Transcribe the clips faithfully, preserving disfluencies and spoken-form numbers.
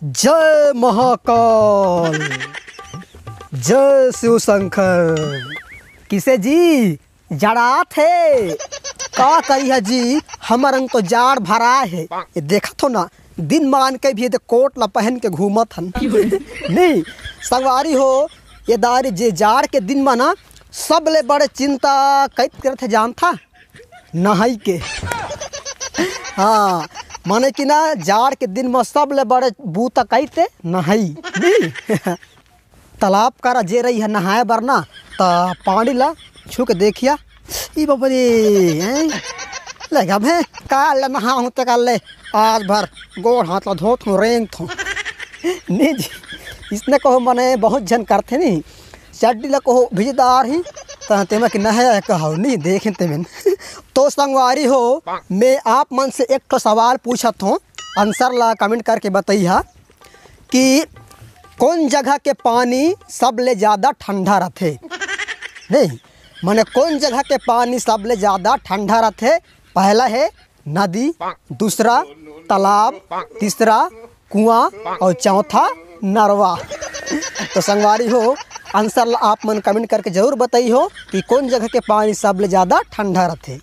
जय महाकाल, जय शिव शंकर। किसे जी जड़ात हे? का करिहा जी, हमर अंग तो जाड़ भरा हे। ये देखत हो ना, दिन मान के भी ये कोट ला पहन के घूमत हन। नहीं, संगवारी हो, ये दारी जे जाड़ के दिन मा ना सबले बड़े चिंता कैत करत हे जानथा? नहाई के। हाँ, माने कि ना जाड़ के दिन में सबले बड़े बूता कहिथे नहाई। नहीं? तालाब करा जे रही है नहाए बर ना, त पानी ला छू के देखिया, ई बाबा रे, हैं? ले गब है, काल ले नहा हूँ ते काल ले, आज भर गोड़ हाथ ला धोत हूँ, रेंगत हूँ। नहीं जी, इसने कहो मने बहुत झन करथे नहीं, चड्डी ला कहो भिजदार ही, त तेमा कि नहाए कहो, नहीं देखे तेमन। तो संगवारी हो, मैं आप मन से एक ठो सवाल पूछत हूँ, आंसर ला कमेंट करके बताइहा कि कौन जगह के पानी सबले ज्यादा ठंडा रथे? नहीं, माने कौन जगह के पानी सबले ज्यादा ठंडा रथे? पहला है नदी, दूसरा तालाब, तीसरा कुआं और चौथा नरवा। तो संगवारी हो, आंसर ला आप मन कमेंट करके जरूर बताई हो कि कौन जगह के पानी सबले ज्यादा ठंडा रथे।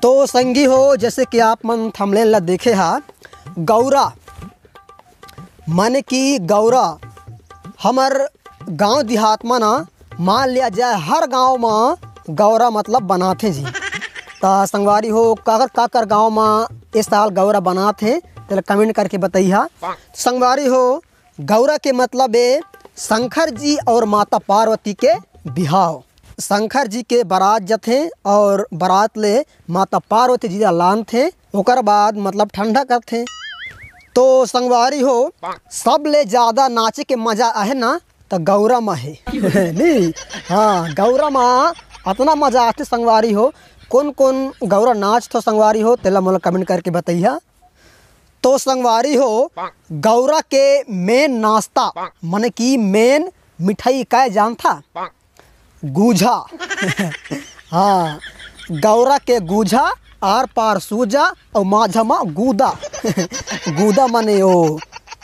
तो संगी हो, जैसे कि आप मन थंबनेल ला देखे हा, गौरा, माने कि गौरा हमर गांव देहात म ना, मान लिया जाए हर गांव म गौरा मतलब बनाथे जी। त संगवारी हो, काकर काकर गांव म ए साल गौरा बनाथे, तेला कमेंट करके बताइहा। संगवारी हो, गौरा के मतलब ए शंकर जी और माता पार्वती के बिहाव। शंकर जी के बारात जथे और बारात ले माता पार्वती जी ला लानथे, ओकर बाद मतलब ठंडा करथे। तो संगवारी हो, सबले ज्यादा नाचे के मजा आहे ना, त गौरा म हे। नहीं, हाँ, गौरा म अतना मजा आथे संगवारी हो। कौन कौन गौरा नाचथो संगवारी हो, तेला मोला कमेंट करके बताइहा। तो संगवारी हो, गौरा के मेन नाश्ता, माने कि मेन मिठाई काय जानथा? गूझा। हाँ, गौरा के गूझा, आर पार सूजा, अउ माझा म गूदा। गूदा माने ओ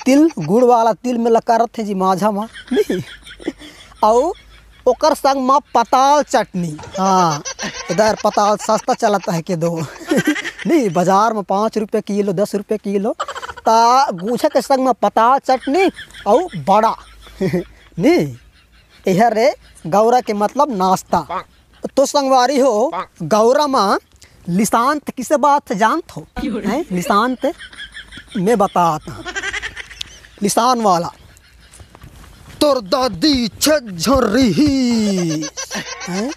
तिल, गुड़ वाला तिल में लगा रथे जी माझा म, नहीं? अउ ओकर संग म पताल चटनी। हाँ, इधर पताल सस्ता चलत हे के दो। नहीं, बाजार म पाँच रुपये किलो, दस रुपये किलो। त गूझा के संग म पताल चटनी अउ बड़ा। नहीं, एहर रे गौरा के मतलब नाश्ता। तो संगवारी हो, गौरा म लिसांत किसे बात जानत हो? हैं? लिसांत मैं बतात हूँ। लिसान वाला, "तोर दादी छे झन रिहिस।" हैं?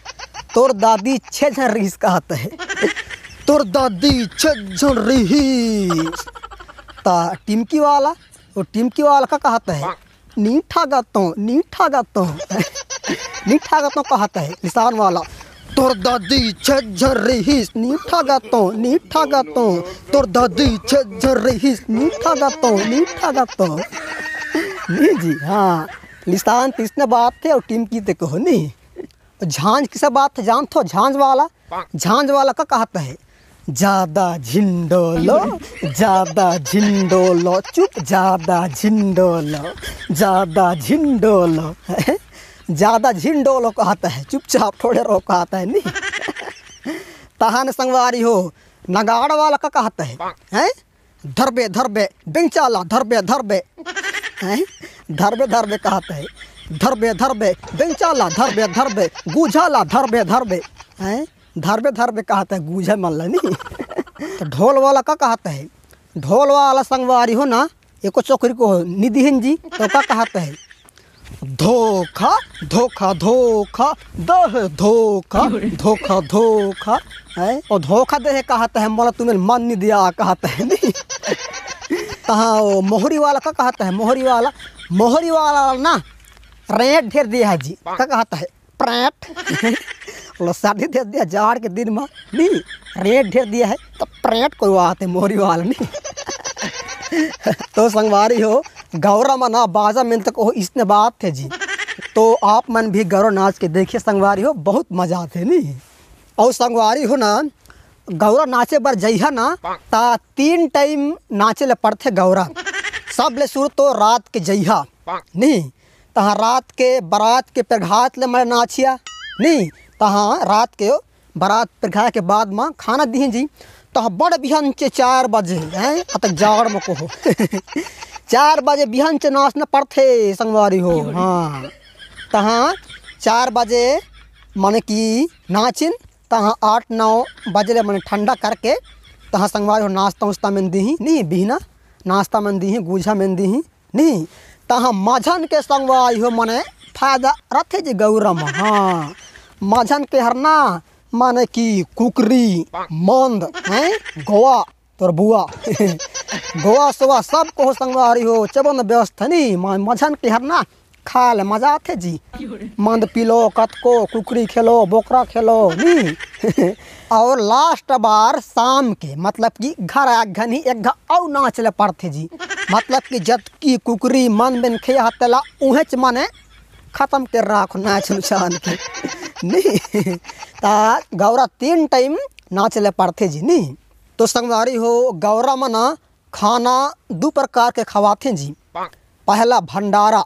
"तोर दादी छे झन रिहिस" कहत हे। "तोर दादी छे झन रिहिस।" त टिमकी वाला, वो टिमकी वाला का कहत हे? "नी ठागतो, नी ठागतो।" नी ठागतो कहत हे लिसान वाला। "तोर दादी छे झन रिहिस, नी ठागतो, नी ठागतो। तोर दादी छे झन रिहिस, नी ठागतो, नी ठागतो।" नहीं जी, हाँ, लिसान त इसने बात हे अउ टिमकी ते कहो नहीं। झांझ किसे बात हे जानत हो? झांझ वाला, झांझ वाला का कहत हे? "ज्यादा झिन डोलो, ज्यादा झिन डोलो, चुप ज्यादा झिन डोलो, ज्यादा झिन डोलो।" ज्यादा झिन डोलो कहत हे, चुपचाप थोड़े रहो कहत हे, नहीं? तहान संगवारी हो, नगाड़ा वाला का कहत हे? हैं? "धरबे, धरबे, बेंचा ला, धरबे, धरबे।" हैं? "धरबे, धरबे" कहत हे। "धरबे, धरबे, बेंचा ला, धरबे, धरबे, गूझा ला, धरबे, धरबे।" हैं? "धरबे, धरबे" कहत हे, गूझे मन ला नहीं। त ढोल वाला का कहत हे? ढोल वाला संगवारी हो ना, एको चोकरी को हो, निधिन जी, तो का कहत हे? "धोखा, धोखा, धोखा, दे हे धोखा, धोखा, धोखा।" हैं? "ओ धोखा दे हे" कहत हे, "मोला तुमन मन नहीं दिया" कहत हे, नहीं? तहाँ वो मोहरी वाला का कहत हे? मोहरी वाला, मोहरी वाला ना, रेंट ढेर दिया हे जी, का कहत हे? "प्रेंट।" लो सर्दी दे दिया जाड़ के दिन में, नहीं, रेंट ढेर दिया हे, त प्रेंट कोई बात हे, मोहरी वाला नहीं। तो संगवारी हो, गौरा म ना बाजा में तक वो इसने बात हे जी। तो आप मन भी गौरा नाच के देखिए संगवारी हो, बहुत मजा आथे नहीं। अउ संगवारी हो ना, गौरा नाचे बर जइहा ना, त तीन टाइम नाचे ले पड़थे गौरा। सबले शुरू तो रात के जइहा, नहीं, तहाँ रात के बरात के प्रघात ले मने नाचिया, नहीं, तहाँ रात के बरात प्रघात के बाद म खाना दिही जी। तहाँ बड़ बिहन चे चार बजे, हैं, अतक जाड़ म कहो चार बजे बिहन चे नाचना पड़थे संगवारी हो। हाँ, तहाँ चार बजे मने कि नाचिन, तहाँ आठ नौ बजे ले मने ठंडा करके तहाँ संगवारी हो नाश्ता उस्ता मन दिही, नहीं, बिहना नाश्ता मन दिही, गुझा मन दिही, नहीं, तहाँ मझन के संगवारी हो मने फायदा रथे जी गौरा म। हाँ, मझन के हरना मने कि कुकरी, मंद, हैं, गोवा, तोर बुआ गोवा सोवा सब कहो संगवारी हो, चबन व्यवस्था नहीं, म-, मझन के हरना खा ले मजा आथे जी। मंद पी लो, कतको कुकरी खेलो, बोकरा खेलो, नहीं। और लास्ट बार शाम के, मतलब कि घर आए घनी एक घा अउ नाच ले पड़थे जी। मतलब कि जतकी कुकरी मन बेन खे हा तेला उहेच मने खत्म कर राखो नाच उछान के। नहीं, ता गौरा तीन टाइम नाच ले पड़थे जी, नहीं। तो संगवारी हो, गौरा मना खाना दू प्रकार के खवाथे जी। पहला भंडारा,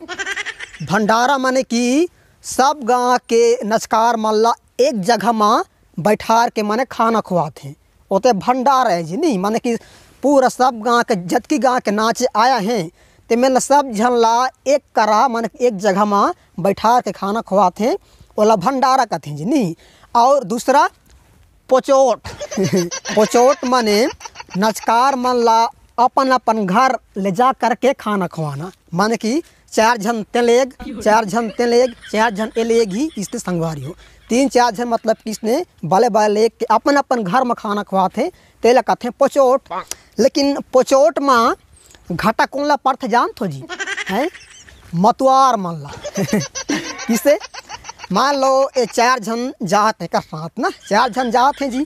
भंडारा माने कि सब गांव के नचकार मन ला एक जगह म बैठार के माने खाना खवाथे, ओते भंडारा है जी, नहीं, माने कि पूरा सब गांव के जतकी गांव के नाचे आया है, ते मन ला सब झन ला एक करा, माने एक जगह म बैठार के खाना खवाथे, ओला भंडारा कथे जी, नहीं। और दूसरा पोचोट पोचोट माने नचकार मन ला अपन अपन घर ले जा करके खाना खवाना, माने कि चार झन ते लेग, चार झन ते लेग, चार झन ए लेग ही, इसने संगवारी हो तीन चार झन, मतलब कि इसने बले बले लेग के अपन अपन घर म खाना खवाथे, तेला कथे पोचोट। लेकिन पोचोट म घाटा कोन ला पड़थे जानथो जी? हैं, मतवार मन ला। किसे? मान लो ये चार झन जात हे का साथ ना, चार झन जात हे जी,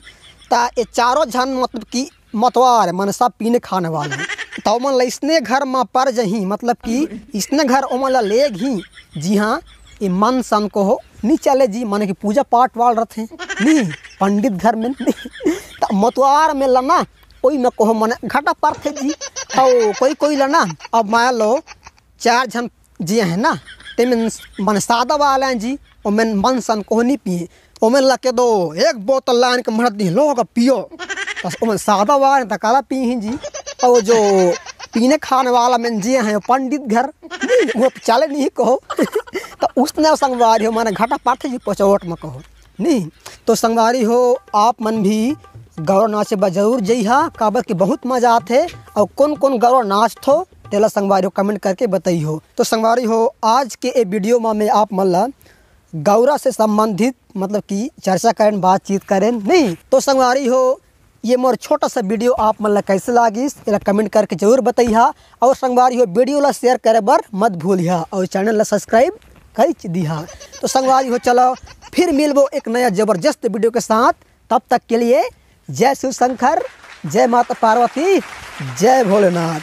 ता ये चारों झन मतलब कि मतवार है, मन सब पीने खाने वाले हैं। तो ओमन ला इसने घर म पर जही, मतलब कि इसने घर ओमन ला लेग ही, जी हाँ, ये मन सन कहो, नहीं चले जी, माने कि पूजा पाठ वाल रथे, नहीं, पंडित घर में नहीं। त मतवार में लना, ओई में कहो मने घाटा परथे जी। अउ कोई कोई लना, अब मान लो चार झन जी है ना, ते मन मने सादा वाला हैं जी, ओमन मन सन कहो नहीं पिए, ओमन ला के दो एक बोतल लान के मरत दी, लो का पियो। बस ओमन सादा वाला त काला पी ही जी। और जो पीने खाने वाला मन जी है पंडित घर, वो तो चले नहीं कहो। तो उसने संगवारी हो, माने घाटा परथे जी पोचोट में कहो। नहीं, तो संगवारी हो, आप मन भी गौरा नाचे बर जरूर जइहा, काबर कि बहुत मजा आथे। और कौन कौन गौरा नाचथो, तेला संगवारी हो कमेंट करके बताइहो। तो संगवारी हो, आज के ए वीडियो में मैं आप मन ला गौरा से संबंधित, मतलब कि चर्चा करें, बातचीत करें, नहीं। तो संगवारी हो, ये मोर छोटा सा वीडियो आप मन ला कैसे लागिस, एला कमेंट करके जरूर बताइहा। और संगवारी हो, वीडियो ला शेयर करे बर मत भूलिहा और चैनल ला सब्सक्राइब कर दिहा। तो संगवारी हो, चलो फिर मिलबो एक नया जबरदस्त वीडियो के साथ। तब तक के लिए जय शिव शंकर, जय माता पार्वती, जय भोलेनाथ।